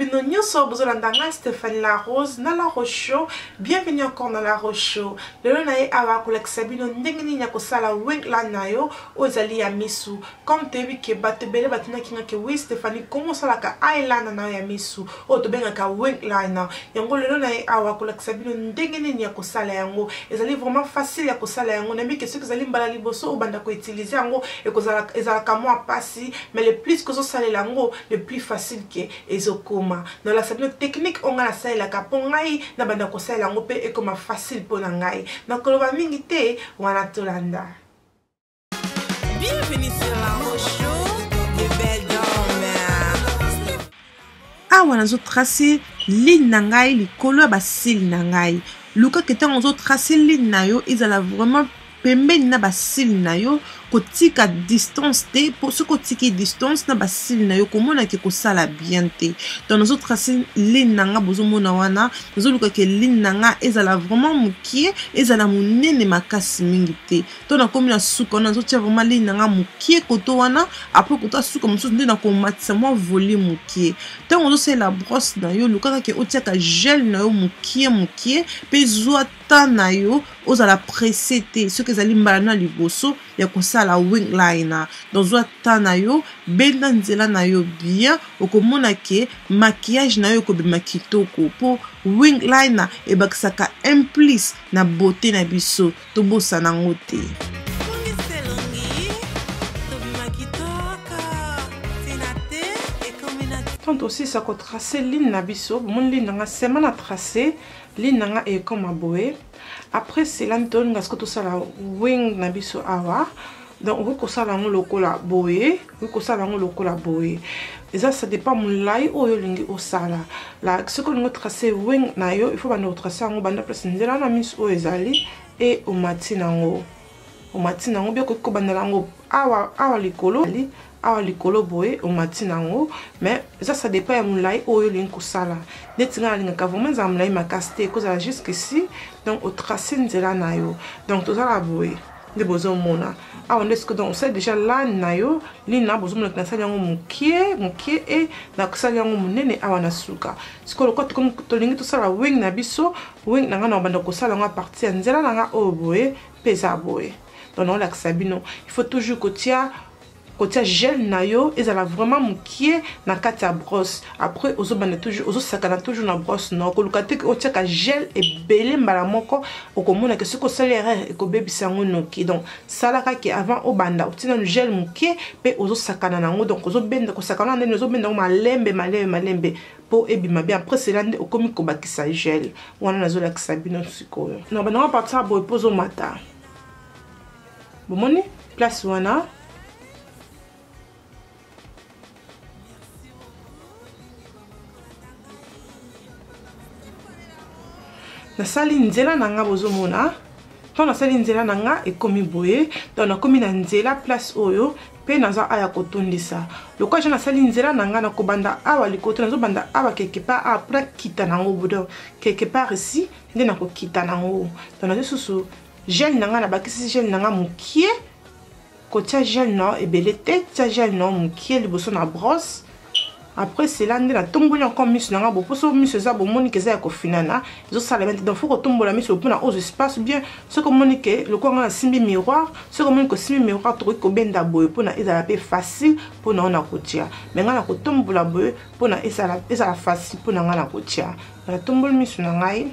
bino nyonso bozolanda ngai Stéphanie La Rose na La Rose Show. Bienvenue encore na La Rose Show. Lelo na ye awa kolakisa bino ndenge nini ya kosala wing line na yo oyo ezali ya misu. Comme toyebi ke bato ebele batunaki nga ke oui Stéphanie, comment osalaka eyeliner na yo ya misu oyo tobengaka wing liner. Yango lelo na ye awa kolakisa bino ndenge nini ya kosala yango. Ezali vraiment facile ya kosala yango. Nayebi ke soki ezali mbala liboso obanda koutiliser yango ezalaka mwa pasi, mais le plus kozosalela yango, le plus facile ke ezokoma. Nalakisa bino technique oyo ngai nasalelaka mpo ngai nabanda kosalela yango mpe ekoma facile mpo na ngai. Nakoloba mingi te, wana tolanda. Bienvenue sur La Rose Show, les belles dames. Awa nazotrace ligne na ngai likolo ya bacils na ngai. Lukaka ntango ozotrace ligne na yo ezala vraiment pembeni na bacils na yo, kotika distance te, po soki otiki distance na bacils na yo komonaki kosala bien te. Donc nazotrace ligne na nga, bozomona wana nazoluka ke ligne na nga ezala vraiment mokie, ezala monene makasi mingi te. To nakomi na suka wana, nazotia vraiment ligne na nga mokie koto wana. Après koto suka mosusu nde nakomatisa mwa volume mokie. Ntango ozosalela brosse na yo, lukaka ke otiaka gel na yo mokie mokie mpe zwa temps na yo, ozala pressé te soki ezali mbala na liboso ya kosala wing liner. Donc zwa temps na yo, benda nzela na yo bien, okomona ke maquillage na yo ekobima kitoko, mpo wing liner ebakisaka un plus na beauté na biso, tobosana yango te. Tant aussi ça ko tracer ligne na biso, bomoni ligne na nga sema na tracer ligne na nga ekoma boye. Après cela tolinga siko tosala wing na biso awa. Donc okoki kosala yango lokola boye, okoki kosala yango lokola boye. Eza ça dépend molai oyo olingi osala. La soki olingi otracer wing na yo, il faut banda kotracer yango banda place nzela na miso oyo ezali e omati nango. Omati nango bien, okoki kobandela yango awa, awa likolo, awa likolo boye omati nango, mais ça dépend ya molai oyo olingi kosala. Neti nga nalingaka vraiment ezala molai makasi te, ekozala jusqu'ici. Donc otrace nzela na yo. Donc tozala boye nde bozomona awa nde sikoyo. Donc osali déjà ligne na yo, ligne na bozomona nasali yango mokie mokie e nakosali yango monene awa na suka. Sikoyo lokola tolingi tosala wing na biso, wing na ngai na banda kosala yango à partir ya nzela na nga oyo boye mpe eza boye. Donc naolakisa bino, il faut toujours kotia gel na yo ezala vraiment mokie na kati ya brosse. Après ozobanda toujours, ozosakana toujours na brosse na koluka te otiaka gel ebele mbala moko, okomona ke soki osali erreur ekobebisa yango noki. Donc salaka ke avant obanda otia nanu gel mokie mpe ozosakana nango. Donc ozobenda kosakana ndenge ozobenda yango malembe malembe malembe mpo ebima bien. Après cela nde okomi kobakisa gel wana nazolakisa bino sikoyo. Na bandanga partir boye mpo ozomata, bomoni place wana. Nasali nzela na nga, bozomona ntango nasali nzela na nga ekomi boye. Donc nakomi na nzela place oyo mpe naza aya kotondisa. Lokola ja nasali nzela na nga, nakobanda awa likolo te, nazobanda awa quelque part awa mpona kita nango bo. Donc quelque part ici nde nakokita nango. Donc nazwi susu gel na nga, nabakisi gel na nga mokie. Kotia gel na ebele te, tia gel na mokie liboso na brosse. Après cela nde natomboli encore miso na nga bo, mposo miso eza bomoni ke eza ya kofinana, ezosala bien te. Donc faut kotombola miso mpona ozwa espace bien. Soki omoni ke lokola nga nasimbi miroir, soki omoni kosimbi miroir, tokoki kobenda boye mpona ezala mpe facile mpona oyo na kotia. Mais nga na kotombola boye mpona ezala facile mpona nga na kotia. Natomboli miso na ngai.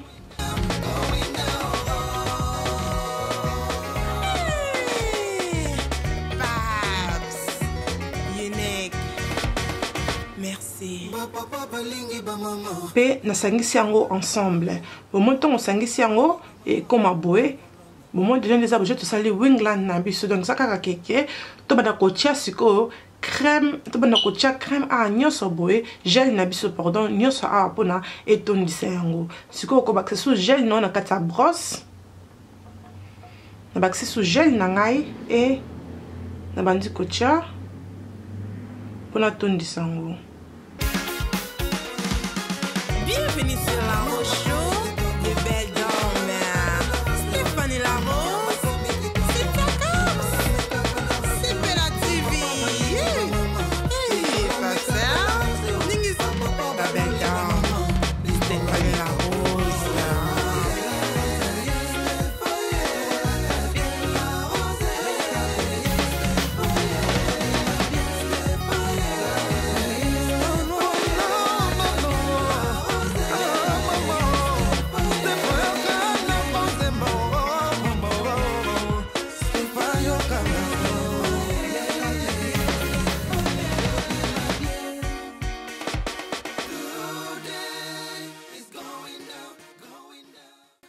Mpe nasangisi yango ensemble. Bomoni ntango osangisi yango ekóma boye, bomoni déjà nde eza boje tosali wingland na biso. Donc eza kaka keke tobanda kotia sikoyo crème, tobanda kotia crème awa nyonso boye, gel na biso, pardon, nyonso awa mpona etondisa yango. Sikoyo okobakisa su gel na yo na kati ya brosse. Nabakisi su gel na ngai e nabandi kotia mpona tondisa yango. Bienvenue sur La Rose Show, les belles dames. Stéphanie La Rose, c'est ta c'est Bella TV. Hey, Pasteur, la belle dame.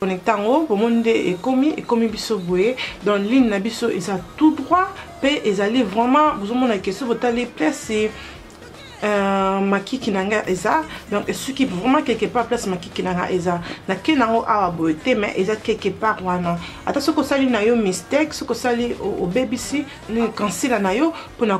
Connecte yango, bomoni nde ekomi, ekomi biso boye. Donc ligne na biso eza tout droit mpe ezali vraiment, bozomona ke soki botali place makiki na ngai eza, donc esuki vraiment quelque part place makiki na ngai eza. Nake nango awa boye te, mais eza quelque part wana. Ata soki osali na yo mistake, soki osali obebisi kansila na yo mpona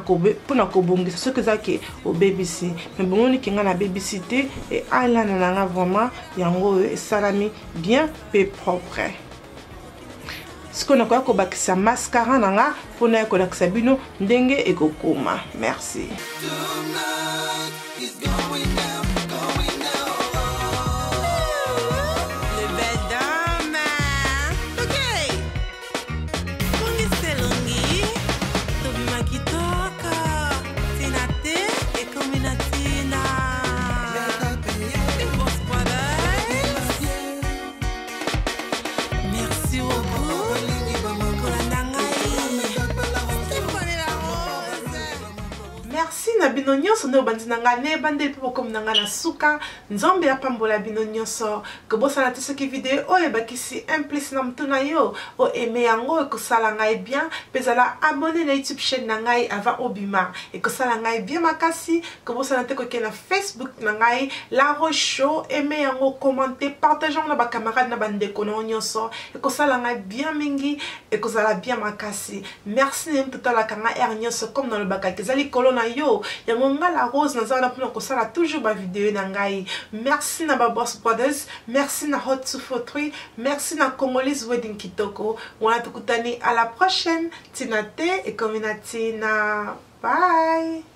kobongisa, soki eza ke obebisi, mais bomoni ke ngai nabebisi te. E eyeliner na ngai vraiment yango oyo esalami bien mpe propre. Sikoyo nakoya kobakisa mascara na nga mpona ya kolakisa bino ndenge ekokoma. Merci. Tonight is going down, going down. Les belles dames. Ok. Bongisa elongi, tobima kitoko. Tina te, ekomi na tina. Les Boss Brothers. Merci beaucoup. Kolanda ngai. Stéphanie La Rose. Merci na bino nyonso nde obandi na ngai na ebandeli mpe bokomi na ngai na suka. Nzambe apambola bino nyonso. Kobosana te, soki video oyo ebakisi un plus na motu na yo, oaime yango, ekosala ngai bien. Mpe ezala abonné na YouTube chaîne na ngai avant obima, ekosala ngai bien makasi. Kobosana te kokende na Facebook na ngai, La Rose Show, aime yango, commente, partage yango na bacamarade na bandeko na yo nyonso, ekosala ngai bien mingi, ekozala bien makasi. Merci na ye moto otalaka ngai heure nyonso. Comme nalobaka, eza likolo na yo yango nga La Rose naza wana mpona kosala toujours bavideo na ngai. Merci na Baboss Brothers, merci na Hot 243, merci na Congolese Wedding Kitoko wana. Tokutani à la prochaine. Ntina te ekomi na ntina. Bye.